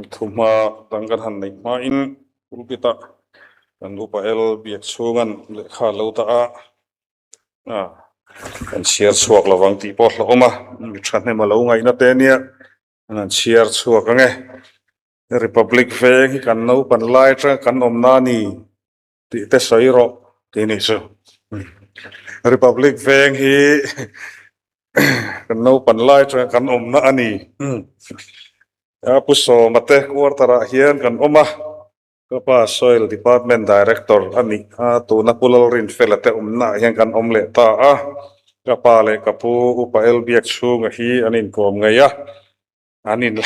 Thuhma dang kan han neih hmain pulpit ah kan upa el biak chhungan lehkha a lo dah a, kan chhiar chhuak lovang tih pawh a hlauhawm a, mi thahnem a lo ngaihna te ania an han chhiar chhuak ang e. Republic veng hi kan naupan lai atanga kan awmna a ni tih te sawi rawh tih nih chu. Republic veng hi kan naupan lai atanga kan awmna a ni. A Pu Sawma te quarter ah hian kan awm a, ka pa Soil Department Director a nih a, tuna Pu Lalrinfela te awmna ah hian kan awm leh ta a. Ka pa leh ka pu Upa El Biakchhunga hi an inkawm ngei a. An in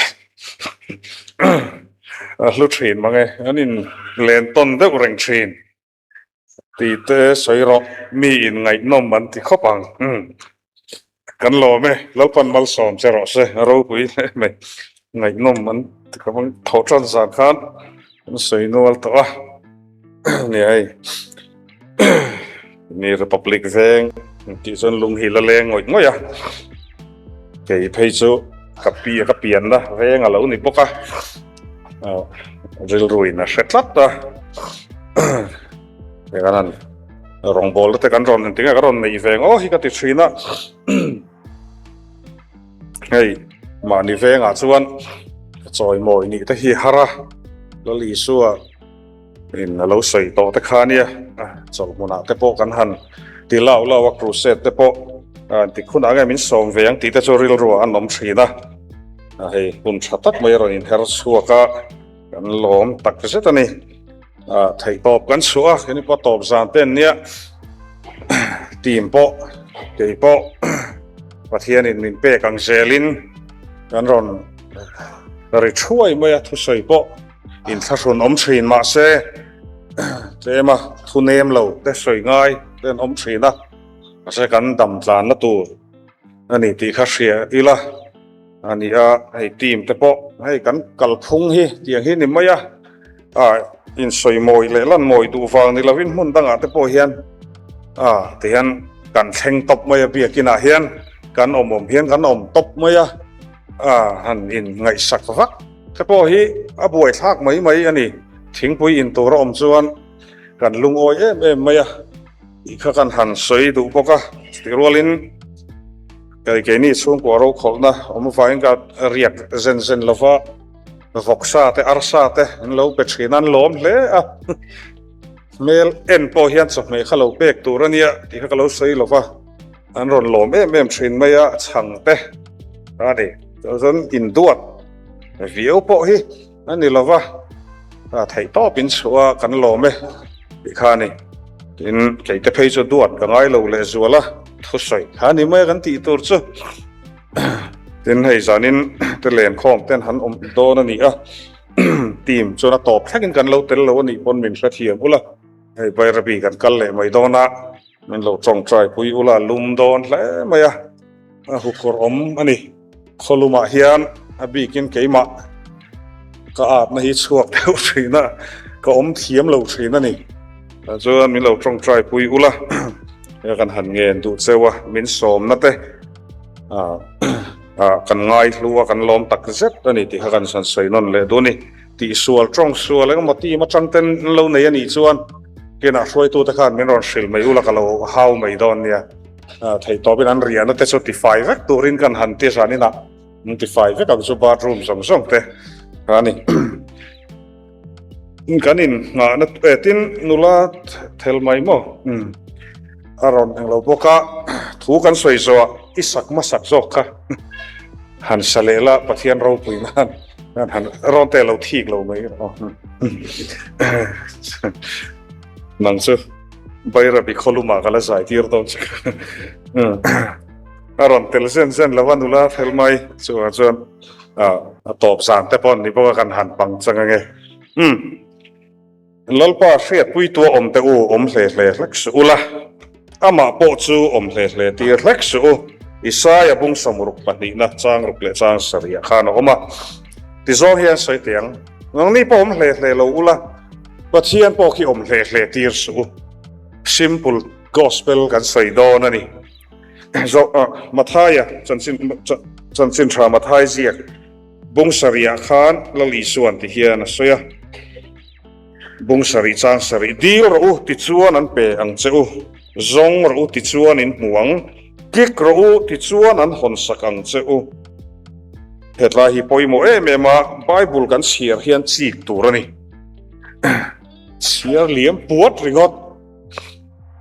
a hlu thin mang e, an in len tawn deuh reng thin tih te sawi rawh, mi in ngaihnawm an ti khawp ang. Kan lawm e, Lalpan malsawm che rawh se, a ropui hle mai, ngaihnawm an ti khawp ang, thawh tan zan khan an sawi nual tawh a, nia hei ni Republic veng tih chuan lung hi la leng ngawih ngawih a, kei phei chu ka pi ka pianna veng a lo ni bawk a, rilruin a hre tlat a, hei kan han rawngbawlna te kan rawn engtin nge ka rawn neih ve ngaw hi ka ti thin a, hei mahni vengah chuan chawimawi nih te hi har a, Lal Isua. In a lo sawi tawh te kha nia, chawlhmunah te pawh kan han ti lau lau a, crusade te pawh ti khunah nge min sawm ve ang tih te chu rilruah an awm thin a, hei hun tha tak mai a rawn inher chhuak a, kan lawm tak zet a ni. Theihtawp kan chhuah a, heni pawh tawp zan te an nia, team pawh kei pawh Pathianin min pek ang zelin kan rawn ri thuai mai a, thusawi pawh. Inthlahrun awm thin mahse tlema thu nem lo te sawi ngai te an awm thin a, mahse kan dam tlanna tur a ni tih kha hria ila a ni a, hei team te pawh hei kan kalphung hi tiang hi ni mai a, ah insawi mawi leh lan mawi duh vang ni lovin hmun dangah te pawh hian ah tihian kan thleng tawp mai a biakinah hian kan awm awm hian kan awm tawp mai a, ah han in ngaihsak vak. Te pawh hi a buai thlak mai mai a ni. Thingpui in tur a awm chuan kan lungawi em em mai a tih kha kan han sawi duh bawk a. Chutih rualin kei keini chhungkua rokhawlhna awm avangin ka riak zen zen lo va, vawksa te arsa te an lo pe thin a, an lawm hle a. Hmel en pawh hian chawhmeh kha lo pek tur a nia tih kha ka lo sawi lo va, an rawn lawm em em thin mai a, chhang te a ni. Chuan induat. Viau pawh hi a ni lova, theih tawp in chhuah a kan lawm e tih kha a ni. Tin, keite phei chu duat ka ngai lo leh zual a, thusawi kha a ni mai a kan tih tur chu. Tin, hei zanin te lenkhawm ten han awm dawn a ni a, team chuan a tawp thlengin kan lo tel lo a nih pawn min hrethiam ula, hei Bairabi kan kal leh mai dawn a. Min lo tawngtai pui ula lum dawn hle mai a, a huphurh awm a ni. Khawlumah hian a bikin keimah ka atna hi chhuak deuh thin a, ka awm thiam lo thin a ni. Chuan min lo tawngtai pui ula, hei kan han ngen duh cheu a, min sawmna te kan ngaihlu a, kan lawm tak zet a ni tih kha kan han sawi nawn leh duh a ni. Tihsual tawng sual engemaw team atang ten an lo nei a nih chuan kinah hruaitute khan min rawn hrilh mai ula ka lo hau mai dawn nia. Theihtawpin an riahna te chu tifai vek turin kan han ti zan inah an tifai vek ang chu bathroom zawng zawng te a ni. Kan in nghahna eh tin nula thel mai maw a rawn englo bawk a thu kan sawi zawh ah i sak hmasak zawk kha han sa leh la Pathian ropui nan. Han rawn te lo thik lo mai rawh. Nang chu Bairabi khawlumah ka la zai tir dawn che. A rawn tel zen zen lo a nula fel mai chuvang chuan a tawp zan te pawh an ni bawk a kan han pang chang ange. Lalpa hriatpuitu a awm teh u, awm hle hle hlek suh ula, amah pawh chu awm hle hle tir hlek suh u. Isaia bung sawmruk pahnihna changruk leh chang sarih khan a awm a, tizawng hian sawi teh ang, Nangni pawh awm hle hle lo ula, Pathian pawh khi awm hle hle tir suh u. Simple Gospel kan sawi dawn a ni. Mathaia chanchin, chanchin tha Mathai ziak. Bung sarihah khan Lal Isuan ti hian a sawi a, Bung sarih chang sarih dil rawh u tichuan an pe ang che u, zawng rawh u tichuan in hmu ang, kik rawh u tichuan an hawn sak ang che u. Hetlai hi pawimawh em em a, Bible kan chhiar hian chik tur a ni. Chhiar liam puat ringawt.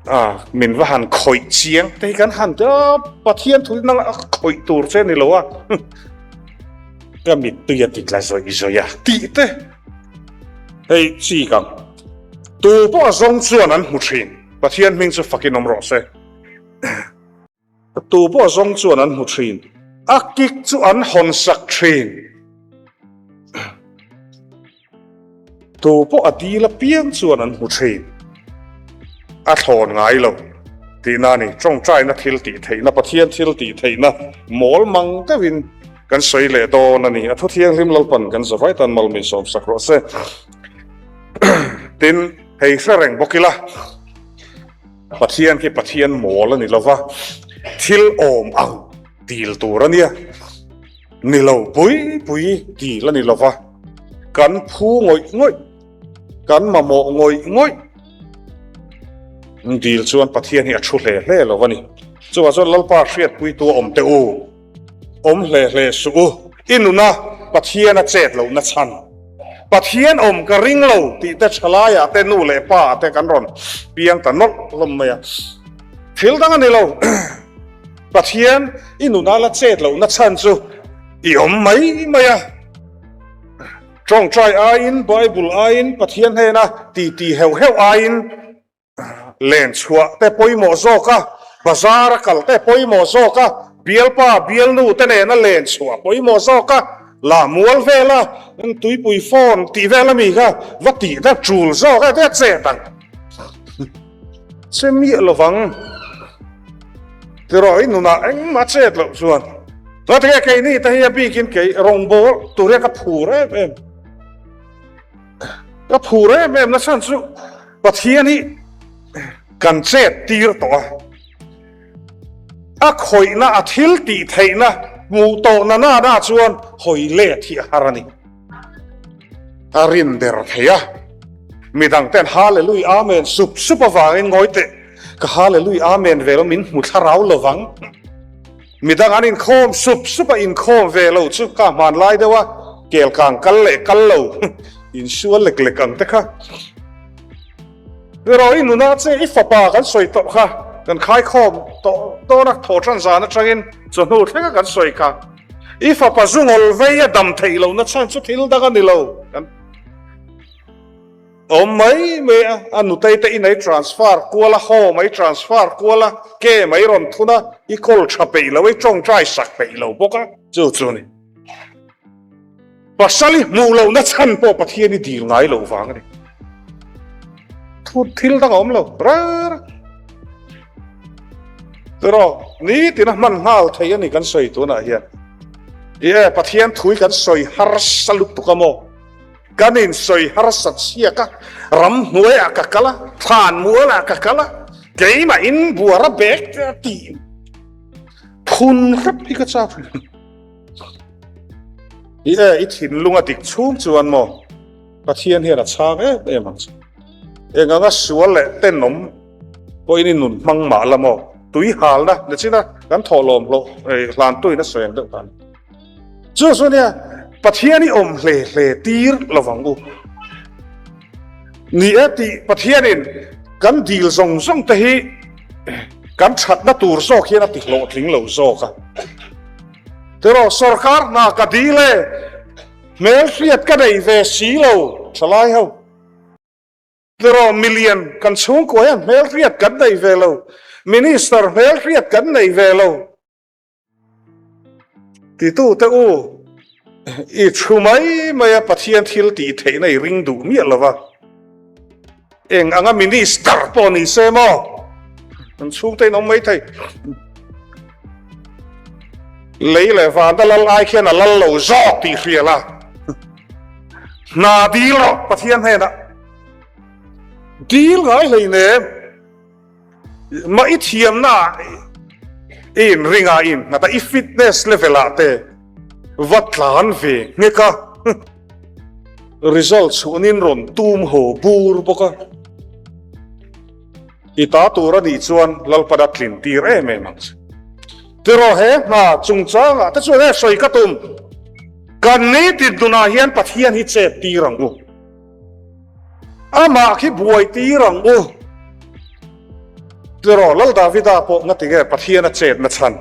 A, min va han khawih chiang te hi kan han ti a, Pathian thu nang a khawih tur che ni lo a, ka mittui a ti tla zawih zawih a tih te hei chik ang. Tu pawh a zawng chuan an hmu thin, Pathian hming chu fakin awm rawh se. Tu pawh zawng chuan an hmu thin. A kik chu an hawn sak thin. Tu pawh a dil apiang chuan an hmu thin. A thlawn ngai lo tihna a ni. Tawngtaina thil tih theihna, Pathian thil tih theihna mawl mang deuhin kan sawi leh dawn a ni. A thu thianghlim Lalpan kan zavai tan mal min sawm sak rawh se. Tin, hei hre reng bawk ila. Pathian khi Pathian mawl a ni lova, thil awm ang dil tur a nia. Ni lo pui pui dil a ni lova, kan phu ngawih ngawih, kan mamawh ngawih ngawih dil chuan Pathian hi a thu hle hle lo a ni. Chuvah chuan Lalpa hriatpuitu a awm teh u, awm hle hle suh u, i nuna Pathian a chet lohna chhan. Pathian awm ka ring lo tih te thalaiah te nu leh pa te kan rawn piang ta nawlh hlawm mai a. Thil dang a ni lo. Pathian i nuna la chet lohna chhan chu i awm mai mai a. Tawngtai aiin, Bible aiin, Pathian hnena titi heuh heuh aiin Len chhuah te pawimawh zawk a, bazar a kal te pawimawh zawk a, bialpa bialnu te nena len chhuah pawimawh zawk a, lah mual vela tuipui phone tih vel ami kha va tih te tul zawk a te chet ang che miah lovang tiraw i nunah engmah chet loh chuan ngatinge keini te hi a bikin kei rawngbawl tur hian ka phur em em ka phur em em na chhan chu Pathian hi kan chet tir tawh a, a khawihna, a thil tih theihna hmuh tawh na na na chuan hawi let hi a har a ni. A rin der thei a, midang ten Hallelui Amen sup sup avangin ngawi teh, ka Hallelui Amen ve lo min hmu thlarau lovang. Midang an inkhawm sup sup a, inkhawm ve lo chu ka hmanlai deuh a, kel kang kal leh kal lo insual lek lek ang te kha. Rawh i nuna che i fapa kan sawi tawh kha, kan khaikhawm tawh dawn a, thaw tan zan atangin chawhnu thlenga kan sawi kha. I fapa zu ngawl vei a dam theih lohna chhan chu thil dang a ni lo. Kan. Awm mai mai a, a nutei te in ei transfer kual a, home ei transfer kual a, ke mai rawn thun a, i kawl tha peih lo, i tawngtai sak peih lo bawk a, chu chu a ni. Pasal i hmuh lohna chhan pawh Pathian i dil ngai loh vang a ni. Thu thil dang a awm lo rar a. Tiraw, nitin a hman nghal thei a ni kan sawi tunah hian. I e, Pathian thui kan sawi harsa lutuk a maw? Kan insawi harsa chhiak a, ramhnuaiah ka kal a, thlan mualah ka kal a, keimah in buar a bek te a tih phun hrep hi ka chak thin. I e, i thinlung a dik chhung chuan maw Pathian hian a chhang em em ang che. Eng anga sual leh tenawm pawhin i nun hmang mah la maw, tui halna nichin a kan thawhlawm hlawh hlantuin a sawi ang deuh khan. Chu chu nia, Pathian i awm hle hle tir lovang u. Ni e tih Pathianin kan dil zawng zawng te hi kan thatna tur zawk hian a ti hlawhtling lo zawk a. Tiraw sorkar hna ka dil e, hmelhriat ka nei ve si lo, thalai ho. Tiraw milian kan chhungkua hian hmelhriat kan nei ve lo, minister hmelhriat kan nei ve lo. Titute u, i thu mai mai a Pathian thil tih theihna i ring duh miah lo va, eng anga minister pawh ni se maw, an chhungte in awm mai thei. Lei leh vana lal ai khian a lal lo zawk tih hria la, hna dil rawh Pathian hnenah dil ngai hleinem. Mah i thiamna i inring a, i innghat a, i fitness level ah te. Va tlan ve nghek a, result chhunin rawn tum haw bur bawk a. I ta tur a nih chuan Lalpan a tlin tir em em ang che. Tiraw he hna chungchangah te chuan he sawi ka tum. Kan nitin tunah hian Pathian hi chet tir ang u. Amah khi buai tir ang u. Tiraw Lal Davida pawh nga tinge Pathian a chet na chhan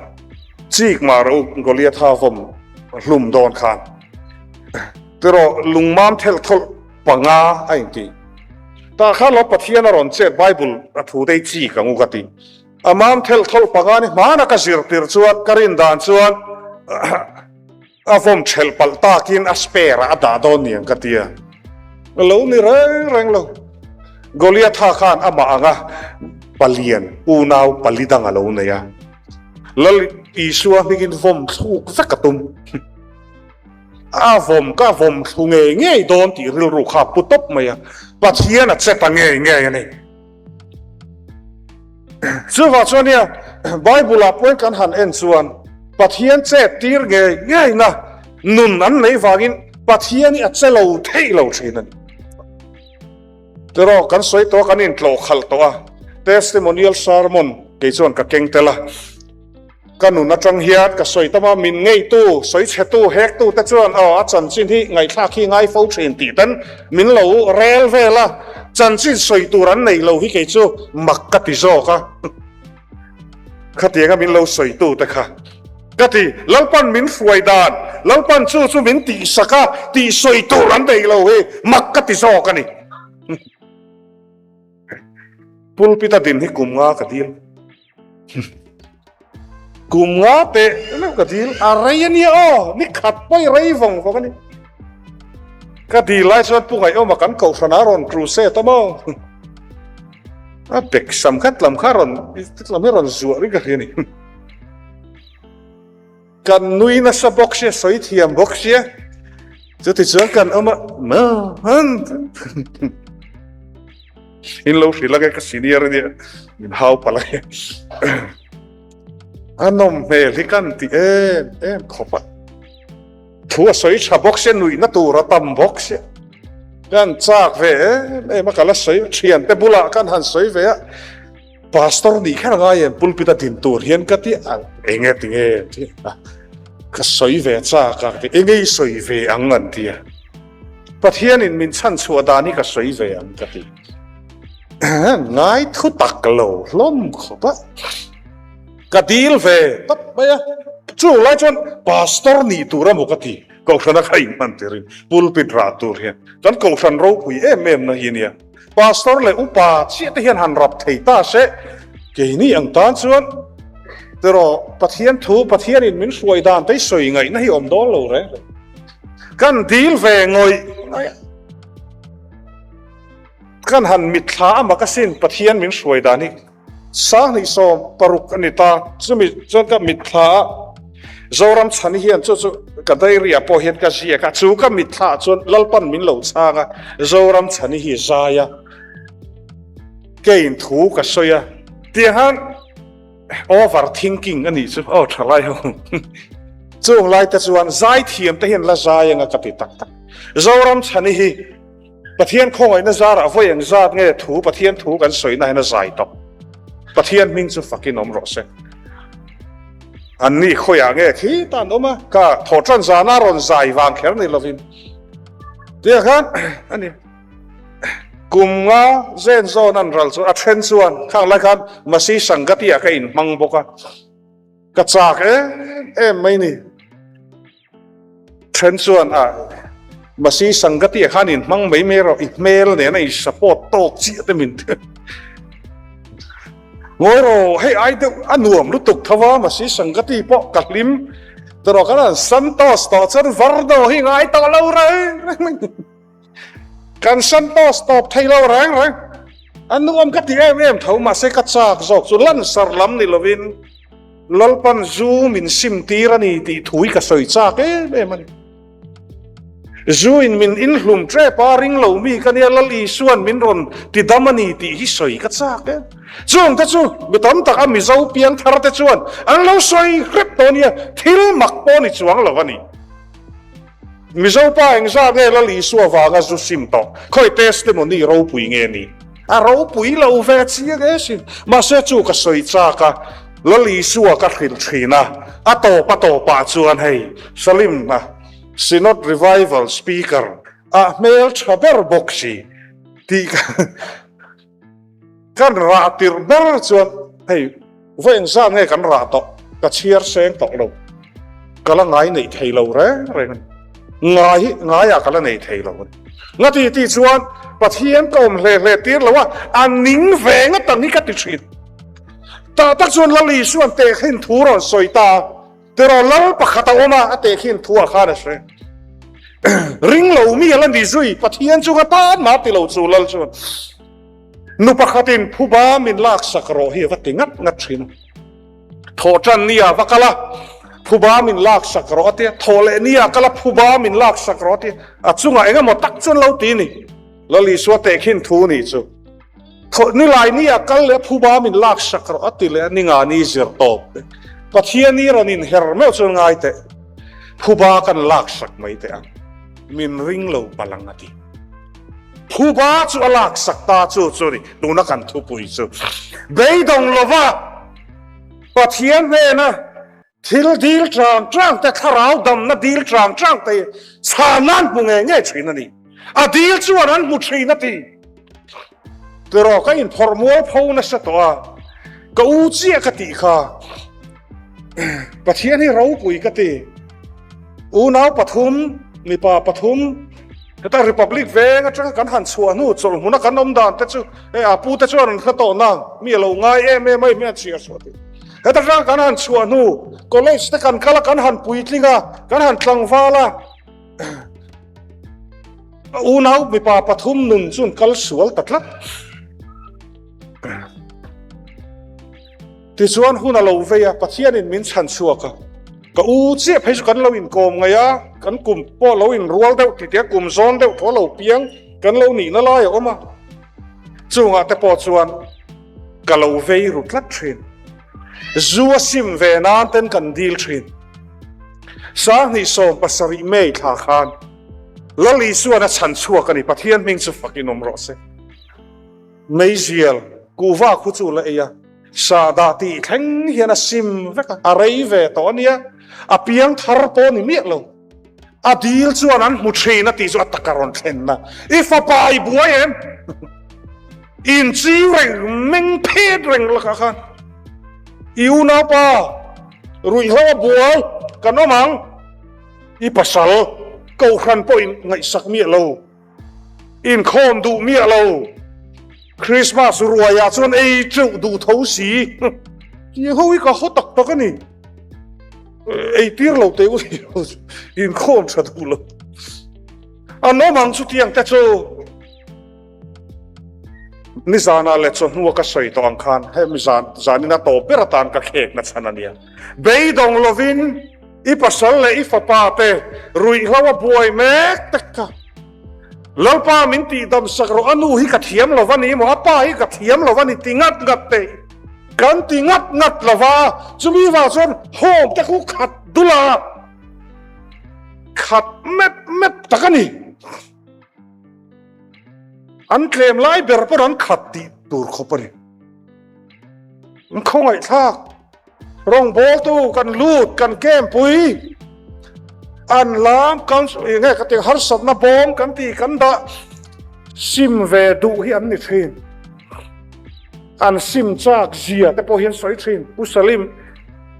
chik mah rawh u Goliatha vawm hlum dawn khan. Tiraw lungmam thelh thawlh panga a inti. Tah khan lo Pathian a rawn chet Bible a thu te hi chik ang u ka ti. A mam thelh thawlh panga ni hmana ka zir tir chuan ka rin dan chuan a vawm thelh palh takin a spare ah a dah dawn niang ka tia. Lo ni reng reng lo. Goliatha khan amah anga palian unau pali dang a lo nei a. Lal Isua hmingin vawm thluk vek a tum. A vawm ka vawm thlu ngei ngei dawn tih rilru kha pu tawp mai a, Pathian a che ta ngei ngei a ni. Chuvah chuan nia Bible ah pawhin kan han en chuan Pathian chet tir ngei ngei na nun an nei vangin Pathian hi a che lo theih lo thin a ni. Tiraw kan sawi tawh a kan intlawh khalh tawh a, testimonial sermon kei chuan ka keng tel a. Ka nun atang hian ka sawi tam a, min ngeitu, sawi chhetu, hektu te chuan aw a chanchin hi ngaihthlak hi ngai fo thin tih ten min lo rel vel a, chanchin sawi tur an nei lo hi kei chu mak ka ti zawk a. Khatianga min lo sawitu te kha ka ti, Lalpan min hruai dan, Lalpan chu chu min tihsak a tih sawi tur an nei lo hi mak ka ti zawk a ni. Pulpit a din hi kum nga ka dil. Kum nga te lo ka dil a rei a nia aw, ni khat pawh i rei vawng vawng a ni. Ka dil lai chuan pu ngaihawma kan kohhran a rawn crusade a maw. A bek sam khat lam kha rawn lam hi rawn zuah ring ka hria ni. Kan nui nasa bawk sia, sawi thiam bawk sia. Chuti chuan kan awm a, ma han. In lo hrilh ange ka senior ania min hau palh ange. A nawm hmel hi kan ti em em khawp a. Thu a sawi tha bawk sia nuihna tur a tam bawk sia. Kan chak ve em em a ka la sawi thian te bulah kan han sawi ve a. Pastor nih kher ngai em pulpit a din tur hian ka ti a enge tinge ti a. Ka sawi ve chak a ka ti enge i sawi ve ang an ti a. Pathianin min chhan chhuah dan hi ka sawi ve ang ka ti. Ngai thu tak lo hlawm khawp a. Ka dil ve tawp mai a. Chung lai chuan pastor nih tur a maw ka ti. Kohhrana kha inhman tirin pulpit rah tur hian kan kohhran ropui em em na hi a nia. Pastor leh upa chiah te hian han rap thei ta se keini ang tan chuan tiraw Pathian thu Pathianin min hruai dan te hi sawi ngaihna hi awm dawn lo reng reng. Kan dil ve ngawih ngawih a. Kan han mitthla a mak asin Pathian min hruai dan hi 2016 a ni ta. Chumi chuan ka mitthla a Zoram chhan hian chu chu ka diary ah pawh hian ka ziak a, chu ka mitthla ah chuan Lalpan min lo chhang a, Zoram chhan hi zai a, keiin thu ka sawi a, tiang han over thinking a nih chu aw tha lai ho. Chung lai te chuan zai thiam te hian la zai anga ka ti tak tak. Zoram chhan hi Pathian khawngaihna zarah vawi eng zat nge thu Pathian thu kan sawina hian a zai tawp. Pathian hming chu fakin awm rawh se. An ni khawiah nge khi ta an awm a, ka thawhtan zana rawn zai vang kher ni lovin. Tia khan a ni. Kum nga zen zawn an ral chu a then chuan khang lai khan Masi Sangati ah ka inhmang bawk a. Ka chak em em mai ni. Then chuan a Masi Sangati ah khan inhmang mai mai rawh, i hmel nen a in support tawk chiah te min ti. Ngawi rawh, hei ai deuh a nuam lutuk tho a, Masi Sangati pawh ka hlim tawh kan han Santos tawh chuan Vardo hi ngai tawh lo reng reng mai. Kan Santos tawp thei lo reng reng. A nuam ka ti em em tho mahse ka chak zawk chu lansar lam ni lovin Lalpan zu min sim tir a ni tih thu hi ka sawi chak em em a ni. Zu in min inhlum tep a ring lo mi ka nia Lal Isuan min rawn ti dam a ni tih hi sawi ka chak em. Chung te chu mi tam tak a Mizo piang thar te chuan an lo sawi hrep tawh nia thil mak pawh ni chuang lo a ni. Mizo pa engzat nge Lal Isua vanga zu sim tawh? Khawi testimony ropui nge ni? A ropui lo ve chiang e sin. Mahse chu ka sawi chak a, Lal Isua ka hrilh thin a, a tawp a tawpah chuan hei Salim a Synod Revival Speaker a hmel tha ber bawk si tih ka Kan rah tirh ber chuan hei vawi engzat nge kan rah tawh ka chhiar seng tawh lo, ka la ngai neih thei lo reng reng a ni. Ngai hi ngaiah ka la nei thei lo a ni. Ngati tih chuan Pathian ka awm hle hle tir lo a, a ning ve ngawt ang hi ka ti thin. Tah tak chuan Lal Isuan tehkhin thu rawn sawi ta a. Tiraw lal pakhat a awm a, a tehkhin thu ah khan a hre. Ring lo mi a la ni zui, Pathian chu ka tan mah ti lo chu lal chuan nu pakhatin phuba min laksak rawh hi a va ti ngat ngat thin a. Thawh tan ni ah va kal a, phuba min laksak rawh a ti a, thawh leh ni ah kal a, phuba min laksak rawh a ti a, a chungah eng emaw tak chuan lo ti ni. Lal Isua tehkhin thu ni chu. Thawh ni lai ni ah kal leh phuba min lak sak rawh a ti leh a ni nga ni zir tawp te. Pathian i rawn in her meuh chuan ngai teh. Phuba kan lak sak mai teh ang. Min ring lo palang a ti. Phuba chu a lak sak ta chu chu ni tuna kan thupui chu. Beidawng lova Pathian hnena Thil dil chang chang te, thlarau damna dil chang chang te hi chhan nan hmu ngei ngei thin a ni. A dil chuan an hmu thin a ti. Tiraw ka inphawrh mual pho nasa tawh a, ka u chiah ka tih kha Pathian hi ropui ka ti. Unau pathum, mipa pathum, heta Republic veng atanga kan han chhuah hnu chawlhmuna kan awm dan te chu hei a pu te chuan an hre tawh nang, mi a lo ngai em em a, i hmel chhiar chhuah tih. Heta tang kan han chhuah hnu college te kan kal a, kan han puitling a, kan han tlangval a, unau mipa pathum nun chu an kal sual ta tlat. Tichuan hun a lo vei a, Pathianin min chhan chhuak a, ka u chiah phei chu kan lo inkawm ngaih a, kan kum pawh lo inrual deuh ti tia kum zawn deuh thaw lo piang kan lo nihna lai a awm a, chungah te pawh chuan Ka lo vei ru tlat thin. Zu a sim ve nan ten kan dil thin. Sanghnih 70 May thla khan Lal Isuan a chhan chhuak a ni. Pathian hming chu fak in awm rawh se. Meizial kuhva khu chu la ei a, sahdah tih thleng hian a sim vek a, a rei ve tawh a nia, a piang thar pawh ni miah lo. A dil chuan an hmu thin a tih chu a taka rawn thlenna. I fapa i buai em? Inchiu reng, meng phet reng lakah khan i unaupa ruihhlo a buai kan awm ang. I pasal kohhran pawhin ngaihsak miah lo, inkhawm duh miah lo, Christmas ruaiah chuan ei teuh duh tho si. Tih ho hi ka haw tak tak a ni. Ei tir lo teh u inkhawm tha duh lo. An awm ang chutiang te chu. Nizanah leh chawhnua ka sawi tawh ang khan hemi zan zanin a tawp ber atan ka khek na chhan a nia. Beidawng lovin i pasal leh i fapa te ruihhlo a buai mek tek kha. Lalpa min tihdam sak rawh a nu hi ka thiam lo va ni maw a pa hi ka thiam lo va ni ti ngat ngat te kan ti ngat ngat lo va chumi vang chuan home te khu khat dul a khat mep mep tak a ni. An tlem lai ber pawh an khat tih tur khawp a ni. An khawngaihthlak rawngbawltu kan lut kan campui an lam kan enge ka tih harsatna bawm kan tih kan dah sim ve duh hi an ni thin. An sim chak zia te pawh hi an sawi thin. Pu Salim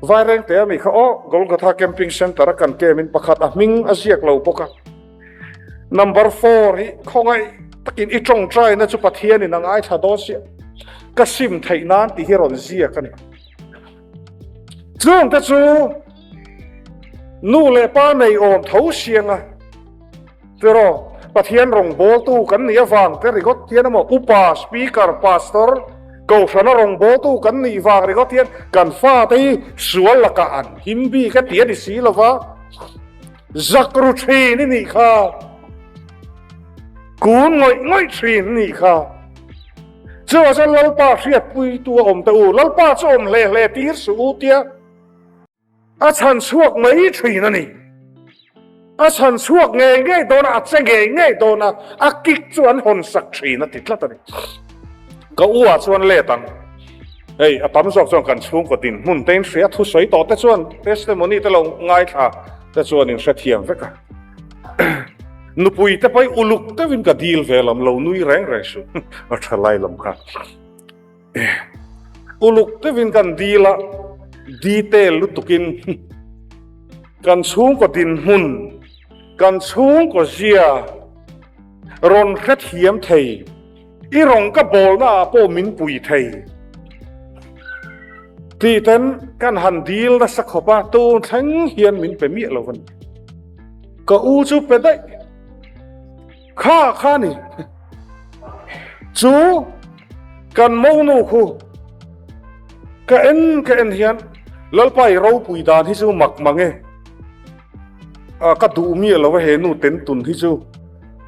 Vairengte a mi kha aw Golgotha Camping Centre a kan camp in pakhat a hming a ziak lo bawk a. Number four hi khawngaih takin i tawngtaina chu Pathianin a ngaithla dawn sia ka sim theih nan tih hi rawn ziak a ni. Chungte chu nu leh pa nei awm tho sianga tiraw Pathian rawngbawltu kan nih avang te ringawt hian emaw upa, speaker, pastor, kohhrana rawngbawltu kan nih vang ringawt hian kan fate hi sual lakah an him bik a ti a ni si lova. Zak ru thin i nih kha. Kun ngawih ngawih thin i nih kha. Chuvah chuan Lalpa hriatpuitu a awm teh u, Lalpa chu awm hle hle tir suh u tia a chhan chhuak mai thin a ni. A chhan chhuak ngei ngei dawn a, a che ngei ngei dawn a, a kik chu an hawn sak thin a ti tlat a ni. Ka u ah chuan let ang. Hei, a tam zawk chuan kan chhungkaw dinhmun te in hria thusawi tawh te chuan testimony te lo ngaithla te chuan in hrethiam vek a. Nupui te pawh hi uluk deuhin ka dil ve lam lo nui reng reng suh a tha lai lam kha. Uluk deuhin kan dil a, detail lutukin kan chhungkaw dinhmun, kan chhungkaw zia rawn hrethiam thei, i rawng ka bawlna ah pawh min pui thei tih ten kan han dil nasa khawp a, tun thleng hian min pe miah lo a ni. Ka u chu pe daih kha kha ni chu kan monu khu ka en ka en hian Lalpa i ropui dan hi chu mak mang e a ka duh miah lo a he nu ten tun hi chu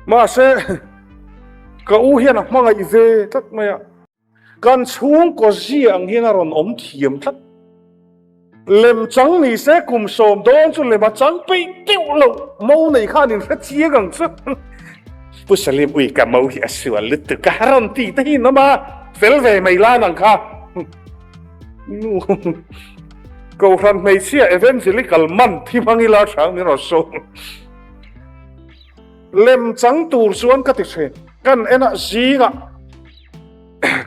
mahse ka u hian a hmangaih ve tlat mai a. Kan chhungkaw zia ang hian a rawn awm thiam tlat. Lem chang ni se kum sawm dawn chu lem a chang peih deuh lo, mo nei khan in hre chiang ang chu. Pu Salim ui ka mo hi a sual lutuk a rawn ti te hi in awm a, fel ve mai lan ang kha. Nu Kohhran hmeichhia evangelical man thi hmang ila hrang min rawn sawi. Lem chang tur chuan ka ti thin, kan en ah zingah.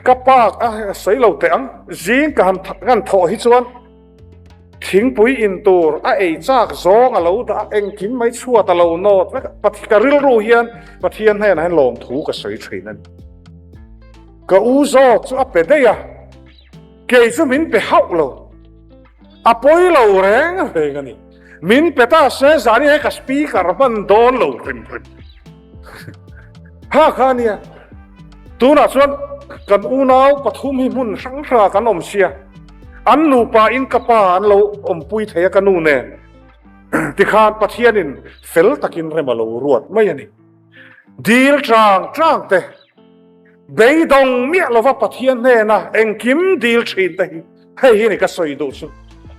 Ka pa a sawi lo teh ang, zing ka han kan thawh hi chuan thingpui in tur a ei chak zawng a lo dah a, engkim mai chhuat a lo nawt vek a, Pathian ka rilru hian Pathian hnenah hian lawmthu ka sawi thin a ni. Ka u zawk chu a pe daih a, kei chu min pe hauh lo, a pawi lo reng reng a ni. Min pe ta se zan hi ka speaker hman dawn lo hrim hrim. Ha kha nia. Tunah chuan kan unau pathum hi hmun hrang hrangah kan awm sia. An nupa in ka pa an lo awmpui thei a ka nu nen. Tikhan Pathianin fel takin rem a lo ruat mai a ni. Dil chang chang te, beidawng miah lova Pathian hnena engkim dil thin te hi hei hi ni ka sawi duh chu.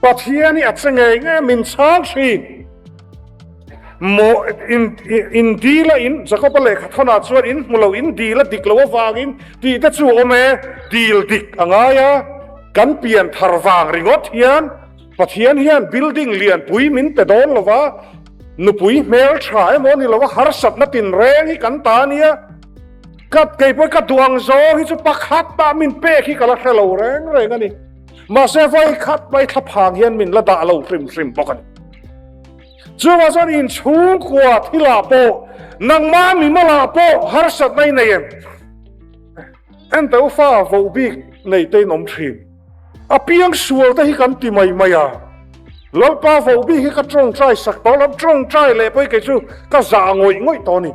Pathian hi a che ngei ngei min chhang thin. Maw in in dil a in Jacob-a lehkha thawnah chuan in hmu lo in dil a dik lo avangin tih te chu awm e, dil dik a ngai a, kan pian thar vang ringawt hian Pathian hian building lianpui min pe dawn lo va, nupui hmel tha emaw ni lo a harsatna tinreng hi kan ta ania, ka kei pawh ka duh ang zawng hi chu pakhat mah min pek hi ka la hre lo reng reng a ni. Mahse vawi khat mai thlaphang hian min la dah lo hrim hrim bawk a ni. Chuvang chuan inchhungkua thilah pawh nangmah mimalah pawh harsatna i nei em? Enteh u fa vohbik nei te in awm thin. A piang sual te hi kan ti mai mai a, Lalpa vohbik hi ka tawngtai sak tawh lo, tawngtai leh pawh hi kei chu ka zah ngawih ngawih tawh a ni.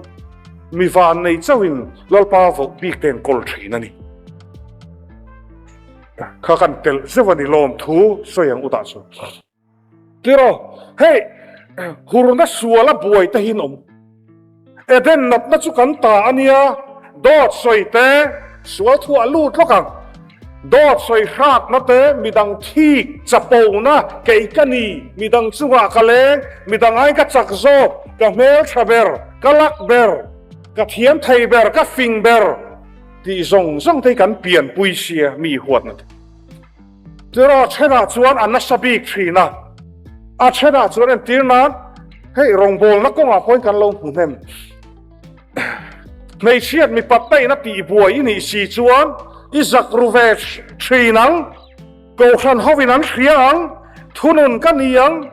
Mi van nei chauhin Lalpa vohbik te an kawl thin a ni. Kha kan telh zeuh a ni lawmthu sawi ang u tah chuan. Tiraw, hei hurna suala buai te hi an awm. Eden natna chu kan ta a nia, dawt sawi te sual thuah lut lawk ang. Dawt sawi hratna te, midang thik chapona kei ka ni, midang chungah ka leng, midang aiin ka chak zawk, ka hmeltha ber, ka lak ber, ka thiam thei ber, ka fing ber tih zawng zawng te hi kan pianpui sia mi huatna te. Tiraw thenah chuan a nasa bik thin a, a thenah chuan entir nan hei rawngbawlna kawngah pawhin kan lo hmu hnem. Hmeichhiat mipat na in a tihbuai i nih si chuan i zak ru ve thin ang, kohhran hovin an hria ang, thunun ka ni ang,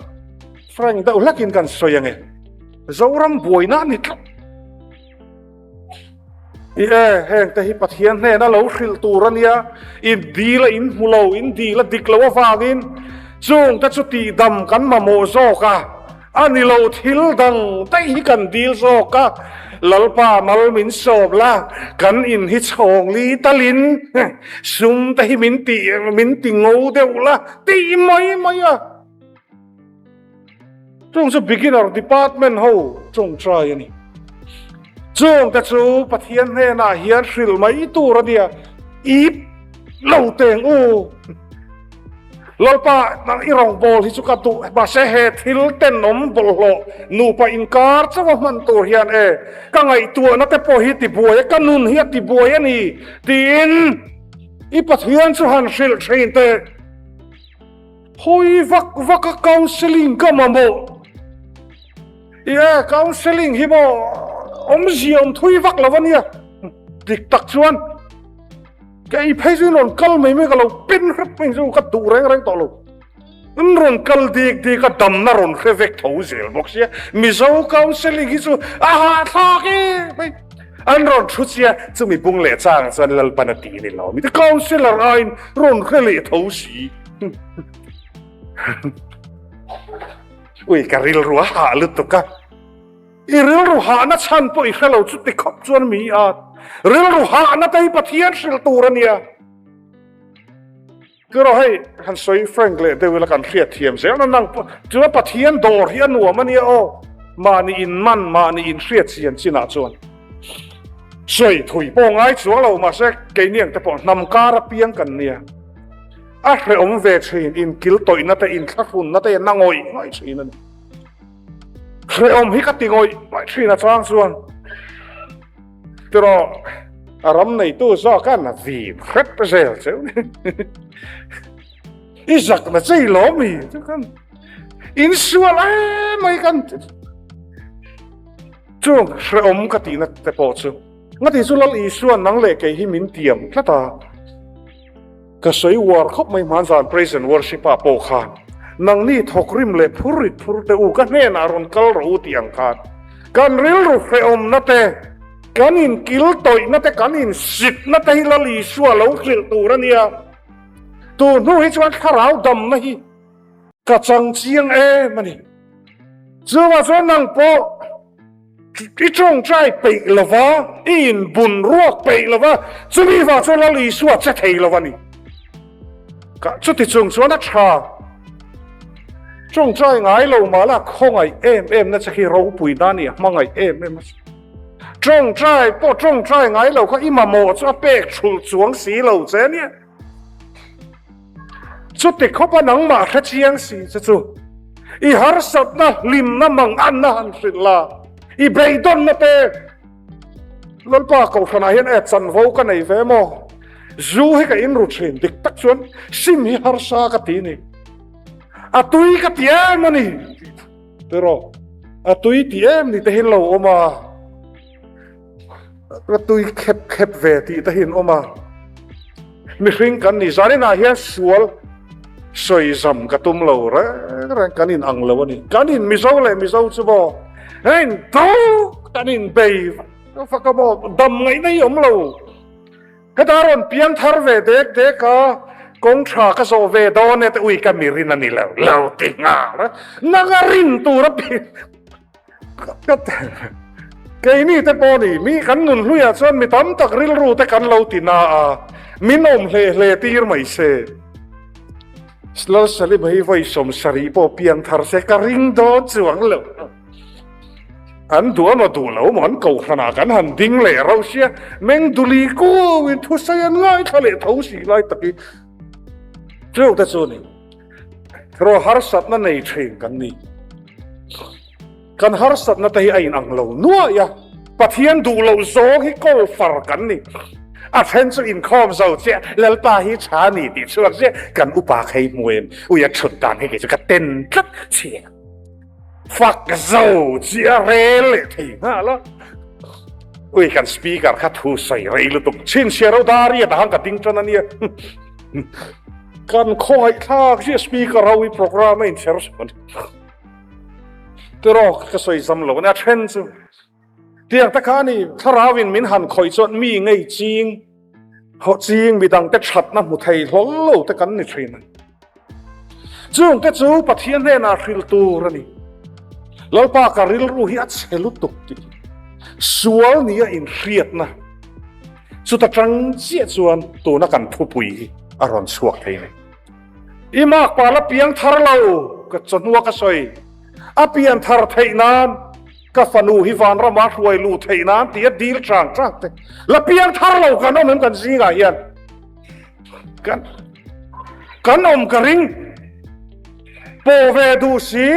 frank deuh hlakin kan sawi ange. Zoram buaina a ni tlat. I e, heng te hi Pathian hnena lo hrilh tur a nia, in dil a in hmu lo, in dil a dik lo avangin chung te chu tihdam kan mamawh zawk a, a ni lo thil dang daih hi kan dil zawk a, Lalpa mal min sawp la, kan in hi chhawng li talin sum te hi min ti min ti ngo deuh la tih mai mai a. Chung chu beginner department ho tawngtai a ni. Chung te chu Pathian hnenah hian hrilh mai tur a nia, ip lo teng u. Lalpa, nang i rawngbâwl hi chu ka duh, mahse he thil tenawm bawlhhlawh nupa inkâr chauha hman tûr hian e, ka ngaihtuahna te pawh hi tibuai a, ka nun hi a tibuai a ni, tiin i Pathian chu han hrilh ṭhîn teh. Hawi vak vaka counselling ka mamawh. I e, counselling hi maw awmzia awm thui vak lo a nia, dik tak chuan. Ka ei phei chu in rawn kal mai mai ka lo pen hrep mai chu ka duh reng reng tawh lo. In rawn kal dik dik a damna rawn hre vek tho zel bawk sia. Mizo counselling hi chu a hahthlak e mai. An rawn thu chia chumi bung leh chang chuan Lalpan a ti ni lo. Mi te counsellor aiin rawn hre leh tho si. Ui ka rilru a hah lutuk a. I rilru hahna chhan pawh i hre lo chu ti khawp chuan mi a rilru hahna te hi Pathian hrilh tur a nia. Tiraw hei han sawi frank leh deuh ila kan hriat thiam zel na nang pawh chuan Pathian dawr hi a nuam a nia aw. Mahni in man mahni in hriat chian chinah chuan sawi thui pawh ngai chuang lo mahse keini ang te pawh hnam kar apiang kan nia. A hrehawm ve thin inkil tawihna te inthlahrunna te na ngawih ngawih thin a ni. Hrehawm hi ka ti ngawih ngawih thin a chang chuan tiraw a ram neitu zawk a na vin hrep zel cheu ni i zak na chei lo mi chu kan in sual em mai kan chung hrehawm ka tihna te pawh chu ngati chu Lal Isua nang leh kei hi min tiam tlat a. Ka sawi uar khawp mai hman zan praise and worship ah pawh khan nangni thawkrim leh phur rit phur te u ka hnenah rawn kal rawh u tih ang khan kan rilru hrehawmna te kan inkil tawihna te kan insitna te hi Lal Isua lo hrilh tur a nia. Tun hnu hi chuan thlarau damna hi ka chang chiang em a ni. Chuvah chuan nang pawh I tawngtai peih lo va, i inbun ruak peih lo va, chumi vang chuan Lal Isua che thei lo a ni. Ka chuti chung chuan a tha. Tawngtai ngai lo mahla khawngaih em em na che khi ropui na nia, hmangaih em em a che. Tawngtai pawh tawngtai ngai lo kha i mamawh chu a pek thulh chuang si lo che a nia. Chuti khawpa nangmah hre chiang si che chu i harsatna hlimna manganna han hrilh la, i beidawnna te Lalpa Kohhranah hian e chanvo ka nei ve maw? Zu hi ka inru thin, dik tak chuan sim hi harsa ka ti ni. A tui ka ti em a ni. Tiraw, a tui ti em ni te hi lo awm a. Ka tui khep khep ve tih te hi an awm a, mihring kan ni zaninah hian sual sawi zam ka tum lo reng reng kan in ang lo a ni. Kan in Mizo leh Mizo chu maw kan in do kan in bei fak a maw dam ngaihna hi awm lo. Heta rawn piang thar ve dek dek a, kawng tha ka zawh ve dawn e te ui ka mirin a ni lo lo ti nghal a, nanga rin tur a pi. Keini te pawh ni, mi kan nun hluiah chuan mi tam tak rilru te kan lo ti na a, min awm hle hle tir mai se. Lal Salim hi vawi 70 pawh piang thar se ka ring dawn chuang lo. An duh amaw duh lo maw an kohhranah kan han ding leh rauh sia, meng duli kuauin thusawi an ngaithla leh tho si lai tak hi chu te chu ni. Ro harsatna nei thin kan ni. Kan harsatna te hi a inang lo nuai a, Pathian duh loh zawng hi kawl far kan ni. A then chu inkhawm zo chiah, Lalpa hi tha ni tih chhuak chiah, kan upa khei hmu em, ui a thut dan hi kei chu ka ten tlat chiah. Fak zo chiah rel leh thei nghal a. Ui kan speaker kha thu sawi rei lutuk, chhinchhiah ro dar i a dang ka ding tan a nia. Kan khawngaih thlak chiah speaker ho hi program a inchher sawn. Tiraw ka sawi zam lo a then chu tiang te kha ni thlarau in min han khawih chuan mi ngei ching haw ching midang te thatna hmu thei hlawl lo te kan ni thin a chung te chu Pathian hnenah hrilh tur a ni Lalpa ka rilru hi a chhe lutuk tih sual nia inhriatna chuta tang chiah chuan tuna kan thupui hi a rawn chhuak thei a ni. I makpa la piang thar lo, ka chawhnua ka sawi. A pian thar theih nan, ka fanu hi vanrama hruai luh theih nan tia dil chang chang te. La piang thar lo kan awm em kan zingah hian. Kan kan awm ka ring. Pawh ve duh si,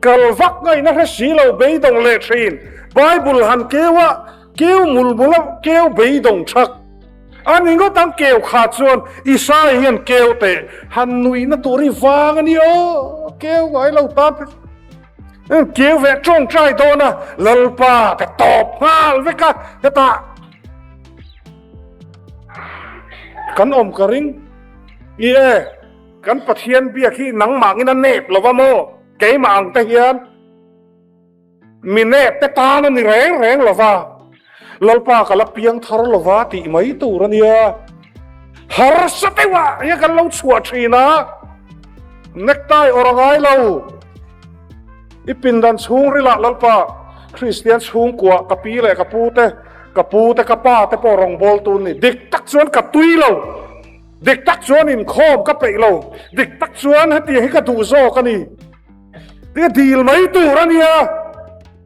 kal vak ngaihna hre si lo beidawng leh thin. Bible han keu a, keu mul mul a, keu beidawng thak. A ni ngawt ang keu kha chuan Isai hian keu teh han nuihna tur hi vang a ni aw, keu ngai lo tan phei. Keu ve tawngtai dawn a, Lalpa ka tawp nghal vek a, hetah kan awm ka ring. I e, kan Pathian biak hi nangmah angin a nep lo va maw? Keimah ang te hian mi nep te tan a ni reng reng lo va, Lalpa ka la piang thar lo va tih mai tur a nia. Harsa deuhah hian kan lo chhuah thin a, necktie awrh a ngai lo. I pindan chhungrilah Lalpa Kristian chhungkua ka pi leh ka pu te, ka pu te ka pa te pawh rawngbawltu an ni. Dik tak chuan ka tui lo, dik tak chuan inkhawm ka peih lo, dik tak chuan hetiang hi ka duh zawk a ni. Tia dil mai tur a nia.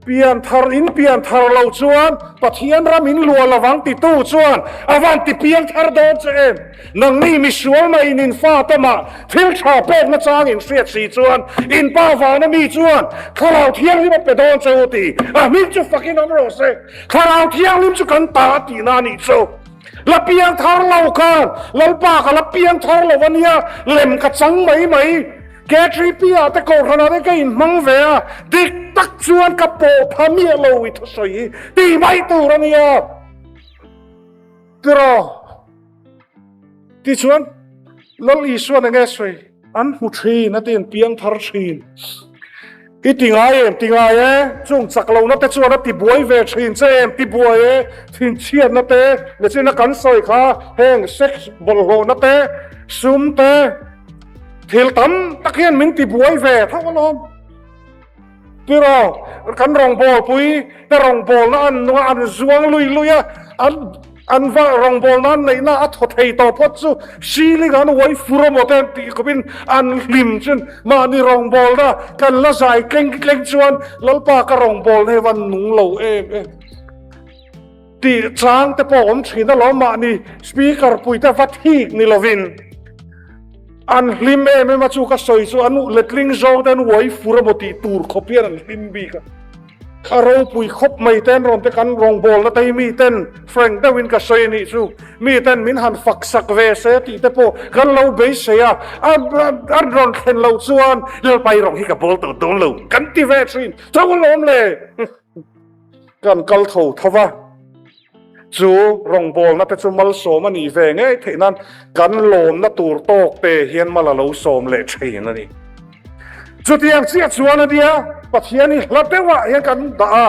Pian thar in pian thar lo chuan Pathian ram in luah lovang titu chuan a van ti piang thar dawn che em? Nangni misual mah in in fate mah thil tha pek na chang in hriat si chuan in pa vana mi chuan Thlarau Thianghlim a pe dawn che u ti a hming chu fakin awm rawh se. Thlarau Thianghlim chu kan ta a tihna a nih chu. La piang thar lo khan Lalpa ka la piang thar lo ania lem ka chang mai mai. K3P ah te kohhran ah te ka inhmang ve a, dik tak chuan ka pawh pha miah lo i thusawi hi tih mai tur a nia. Tiraw? Tichuan Lal Isuan enge sawi? An hmu thin a ti an piang thar thin. I ti ngai em? Ti ngai e. Chung chak lohna te chuan a ti buai ve thin che em? Ti buai e. Thinchhiatna te, machine a kan sawi kha heng sex bawlhhlawhna te, sum te, Thil tam tak hian min ti buai ve tho alawm. Tiraw, kan rawngbawlpui te rawngbawlna an nung a, an zuang lui lui a, an an va rawngbawlna an neihna a thaw thei tawh phawt chu ceiling an uai fur emaw te an tih khawpin an hlim chuan mahni rawngbawlna kan la zai tleng tleng chuan Lalpa ka rawngbawlna hi van nung lo em em. Tih chang te pawh awm thin alawm mahni speaker pui te va thik ni lovin an hlim em em a chu ka sawi chu an letling zawng te an uai fur emaw tih tur khawp hian an hlim bik a a ropui khawp mai te an rawn te kan rawngbawlna te hi mi ten frank deuhin ka sawi anih chu mi ten min han fak sak ve se tih te pawh kan lo beisei a an rawn thlen loh chuan Lalpa i rawng hi ka bawl tawh dawn lo kan ti ve thin tho alawm le. Kan kal tho tho va, chu rawngbawlna te chu malsawm a nih ve ngei theih nan kan lawmna tur tawk te hian mal a lo sawm leh thin a ni. Chutiang chiah chuan a nia, Pathian hi hla deuhah hian kan dah a,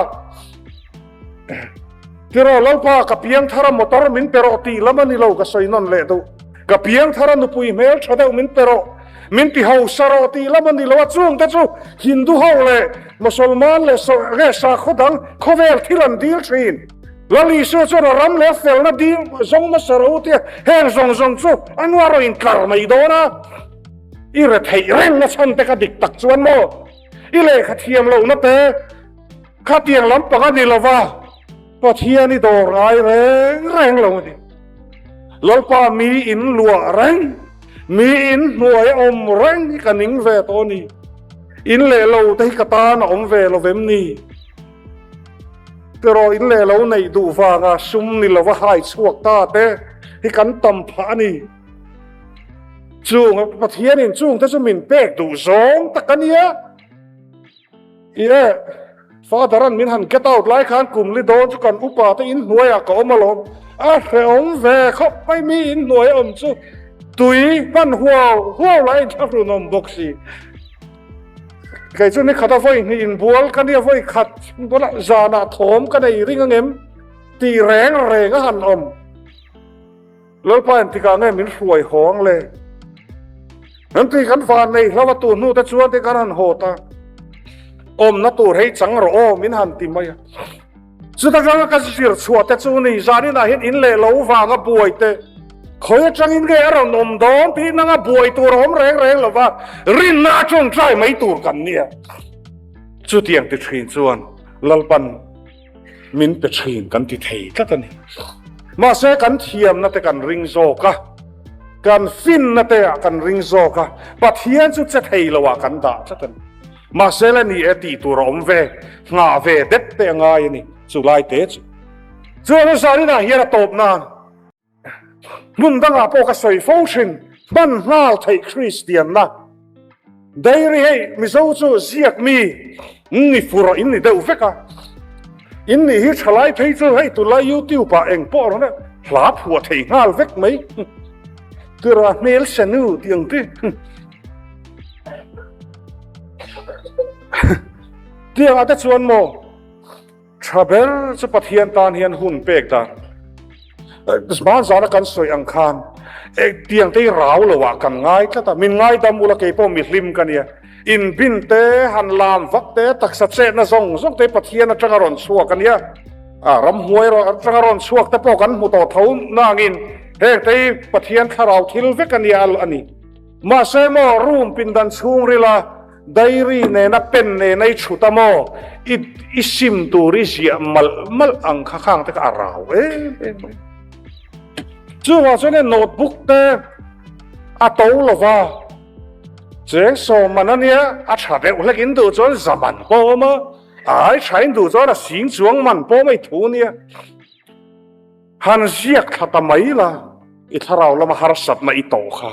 Tiraw Lalpa ka piang thar a motor min pe rawh tih lam a ni lo ka sawi nawn leh duh. Ka piang thar a nupui hmel tha deuh min pe rawh. Min ti hausa rawh tih lam a ni lo a, chungte chu Hindu ho leh Mosolman leh nge sakhaw dang khawvel thil an dil thin. Lal Isua chuan a ram leh a felna dil zawng hmasa rawh u tia heng zawng zawng chu a nuar rawh intlar mai dawn a. I retheih rengna chhan te kha dik tak chuan maw? I lehkha thiam lohna te khatiang lampang a ni lo va, Pathian i dawr ngai reng reng lo a ni. Lalpa mi in luah reng, mi in hnuai a awm reng hi ka ning ve tawh a ni. In leh lo te hi ka tan a awm ve lo vem ni? Tiraw in leh lo neih duh vanga sum ni lova hai chhuak ta te hi kan tam phah a ni. Chung Pathianin chung te chu min pek duh zawng tak a nia. I e, Father an min han get out lai khan kum li dawn chu kan upa te in hnuaiah ka awm alawm. A hrehawm ve khawp mai mi in hnuai a awm chu tui hman huau huau lai in thlahrun awm bawk si. Kei chu ni khat a vawi hnih inbual ka nia vawi khat bulah zanah thawm ka nei ring angem tih reng reng a han awm. Lalpa engtikah nge min hruai haw ang le? An ti kan van nei hlo a tu hnu te chuan te kan han haw ta. Awmna tur hei chang rawh aw min han ti mai a. Chuta tanga ka zir chhuah te chu ni zaninah hian in leh lo vanga buai te khawi atangin nge a rawn awm dawn tih nanga buai tur a awm reng reng lo va, rinna a tawngtai mai tur kan nia. Chutiang ti thin chuan Lalpan min pe thin kan ti thei tlat a ni. Mahse kan thiamna te kan ring zawk a. Kan finna te ah kan ring zawk a, Pathian chu che thei lo ah kan dah tlat a ni. Mahse le ni e tih tur a awm ve, nghah ve det te a ngai a ni, chu lai te chu. Chuan a zanin ah hian a tawp nan hmun dangah pawh ka sawi fo thin, hman nghal theih Kristianna Dairy hei Mizo chu ziak mi ni fur in ni deuh vek a, in nih hi thalai phei chu hei tunlai youtube ah eng pawh rawn hla phuah thei nghal vek mai tura hmel senu tih ang te tiangah te chuan maw Tha ber chu Pathian tan hian hun pek dan. Hman zana kan sawi ang khan tiang te hi rau lo ah kan ngai tlat a, min ngaidam ula kei pawh mi hlim ka nia. In bin te, han lam vak te, taksa chetna zawng zawng te hi Pathian atanga rawn chhuak a nia. A ramhnuai atanga rawn chhuak te pawh kan hmu tawh tho nangin heng te hi Pathian thlarau thil vek a nia a ni. Mahse maw room pindan chhungrila Diary nena pen nena i chhut a maw? I i sim tur i ziah malh malh ang kha khang te kha a rau em em mai. Chuvang chuan hei notebook te a to lo va, cheng sawm man a nia, a tha deuh hlek in duh chuan za man pawh a awm a, a ai tha in duh chuan a sing chuang man pawh mai thu nia. Han ziak thla ta mai la, i thlarau lama harsatna i tawh kha.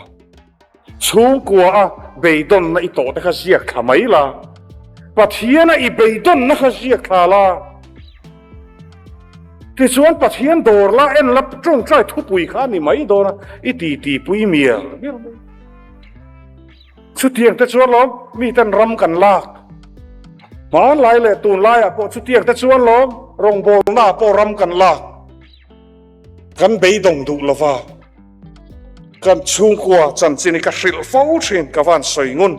Chhungkua a beidawnna i tawh te kha ziak thla mai la, Pathiana i beidawnna kha ziak thla la. Tichuan Pathian dawr la en la tawngtai thupui kha a ni mai dawn a, i titi pui mial mial mai. Chutiang te chuan lawm miten ram kan lak. Hmanlai leh tunlaiah pawh chutiang te chuan lawm rawngbawlnaah pawh ram kan lak. Kan beidawng duh lova kan chhungkua chanchin hi ka hrilh fo thin ka van sawi ngun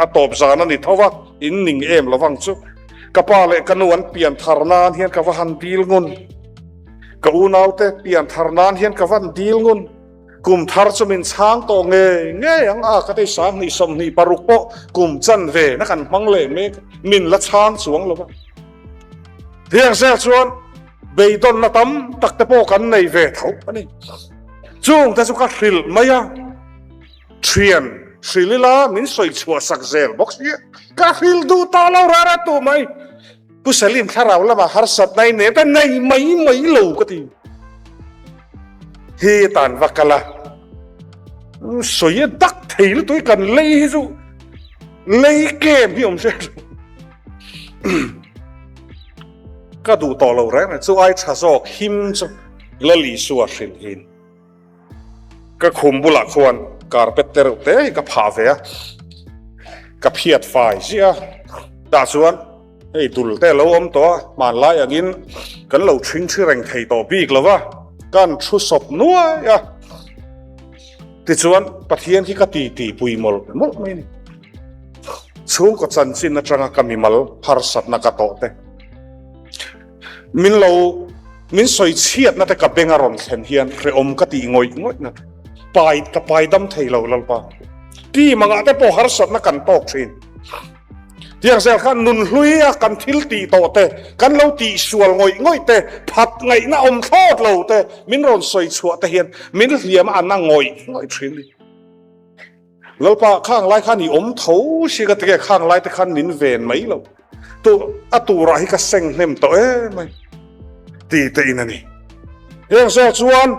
a tawp zan a ni tho va in ning em lovang chu ka pa leh ka nu an pian thar nan hian ka va han dil ngun ka unaute pian thar nan hian ka van dil ngun kum thar chu min chhang tawh nge ngei ang a ka tei 20 26 pawh kum chan ve na kan hmang leh mek min la chhang chuang lova Tiang zel chuan beidawnna tam tak te pawh kan nei ve tho a ni. Chung te chu ka hrilh mai a, thian hrilh ila min sawi chhuah sak zel bawk si a, ka hrilh duh ta lo rara tu mai. Pu Salim thlarau lamah harsatna i nei ta nei mai mai lo ka ti. Hi tan va kal a, sawi a dak thei lutuk i kan lei hi chu lei kem hi awm se. Ka duh tawh lo reng reng chu ai tha zawk him chu Lal Isua hrilh hin. Ka khum bulah khuan carpet te reuh te hi ka phah ve a, ka phiat fai ziah a, tah chuan hei dul te a lo awm tawh a, hmanlai angin kan lo ṭhing ṭhi reng thei tawh bik lo va, kan thu sawp nuai a, tichuan Pathian khi ka ti ti pui mawlh mawlh mai a ni. Chhungkaw chanchin atanga ka mimal harsatna ka tawh te, min lo min sawi chhiatna te ka beng a rawn thlen hian hrehawm ka tih ngawih ngawih na te, pai ka pai dam thei lo Lalpa. Team angah te pawh harsatna kan tawk thin. Tiang zel khan nun hlui a kan thil tih tawh te, kan lo tih sual ngawih ngawih te, phat ngaihna awm thlawt lo te min rawn sawi chhuah te hian min hliam a na ngawih ngawih thin. Lalpa, khang lai khan i awm tho si ka ti nge, khang lai te khan min ven mai lo. Tu a turah hi ka seng hnem tawh em mai ti te in a ni. Heng zawk chuan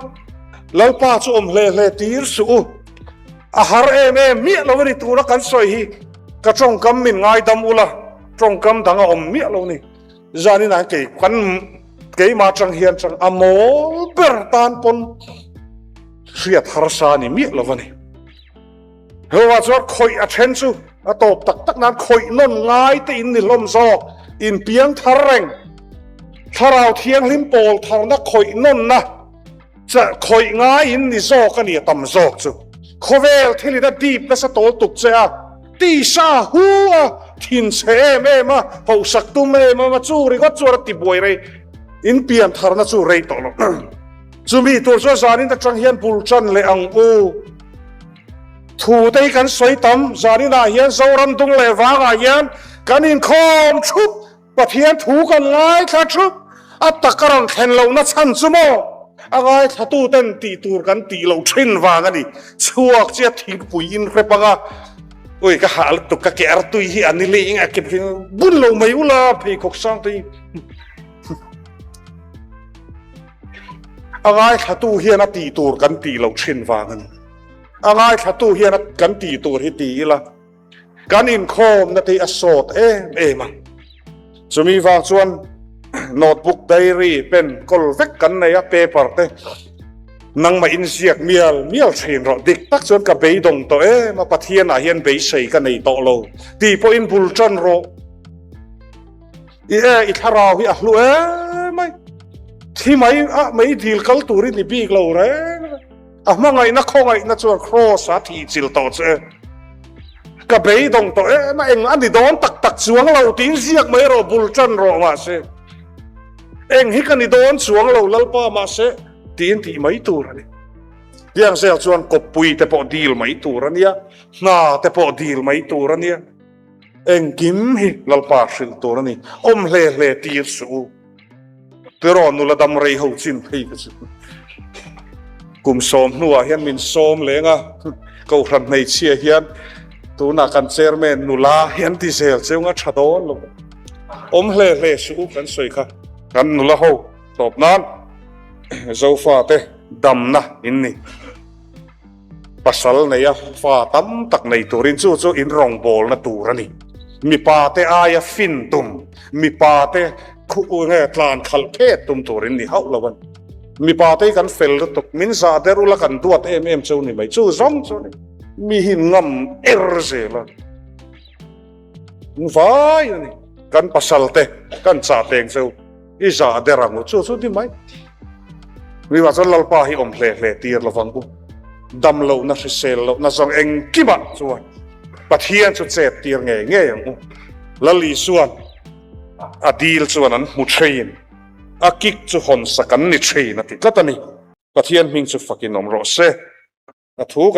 Lalpa chu awm hle hle tir suh u. A har em em miah lo a ni tura kan sawi hi ka tawngkam min ngaidam ula, tawngkam dang a awm miah lo ni. Zanin ah kei kan keimah atang hian chang a mawl ber tan pawn hriat harsa ni miah lo a ni. Heuha chuan khawih a then chu a tawp tak tak nan khawih nawn ngai te in ni hlawm zawk, in piang thar reng. Thlarau thianghlim pawl tharna khawih nawnna khawih ngai in ni zawk a ni a tam zawk chu. Khawvel thilin a dip nasa tawl tuk che a. Tisa hu a, thin chhe em em a, hauhsak tum em em a, chu ringawt chuan a ti buai rei, in pian tharna chu rei tawh lo. Chumi tur chuan zanin atang hian bul tan leh ang u. Thu te hi kan sawi tam, zaninah hian Zoram dung leh vangah hian kan inkhawm thup, Pathian thu kan ngaithla thup, a tak a rawn thlen lohna chhan chu maw? A ngaithlatuten tih tur kan tih loh thin vang a ni. Chhuak chiah thingpui in hrep ang a, ui ka hah lutuk ka ke artui hi a ni leh eng a ke bun lo mai ula pheikhawk sang te hi. A ngaithlatu hian a tih tur kan tih loh thin vang a ni. A ngaithlatu hian a kan tih tur hi ti ila kan inkhawmna te hi a sawt em em a. Chumi vang chuan notebook, diary, pen kawl vek kan nei a, paper te nangmah inziak mial mial thin rawh. Dik tak chuan ka beidawng tawh em a, Pathianah hian beisei ka nei tawh lo tih pawhin bul tan rawh. I e, i thlarau hi a hlu em mai. Thi mai a mei dil kal turin i bik lo reng. A hmangaihna khawngaihna chuan Kraws a thih chilh tawh che. Ka beidawng tawh em a, eng a ni dawn tak tak chuang lo tiin ziak mai rawh, bul tan rawh mahse. Eng hi ka ni dawn chuang lo Lalpa mahse tiin tih mai tur a ni. Tiang zel chuan kawppui te pawh dil mai tur a nia, hna te pawh dil mai tur a nia. Engkim hi Lalpa hrilh tur a ni. Awm hle hle tir suh u. Tiraw nula dam rei ho chin phei ka chu. Kum sawm hnuah hian min sawm leng a, Kohhran hmeichhia hian tunah kan chairman nula hi an ti zel cheu nga tha dawn lo. Awm hle hle suh u kan sawi kha. Kan nula ho tawp nan Zofate damna in ni. Pasal neia fa tam tak nei turin chu chu in rawngbawlna tur a ni. Mipa te aia fin tum, mipa te khu nge tlan khalh phet tum turin ni hauh lo a ni. Mipa te hi kan fel lutuk, min zah der ula kan duat em em cheu ni mai, chu zawng chu a ni. Mi hi ngam er zel a, vai a ni. Kan pasal te kan chah teng cheu. I zah der ang u, chu chu ni mai. Mi vah chuan Lalpa hi awm hle hle tir lo vang u. Dam lohna hrisel lohna zawng engkimah chuan Pathian chu chet tir ngei ngei ang u. Lal Isuan a dil chuan an hmu thin, a kik chu hawn sak an ni thin a ti tlat a ni. Pathian hming chu fakin awm rawh se. A thu.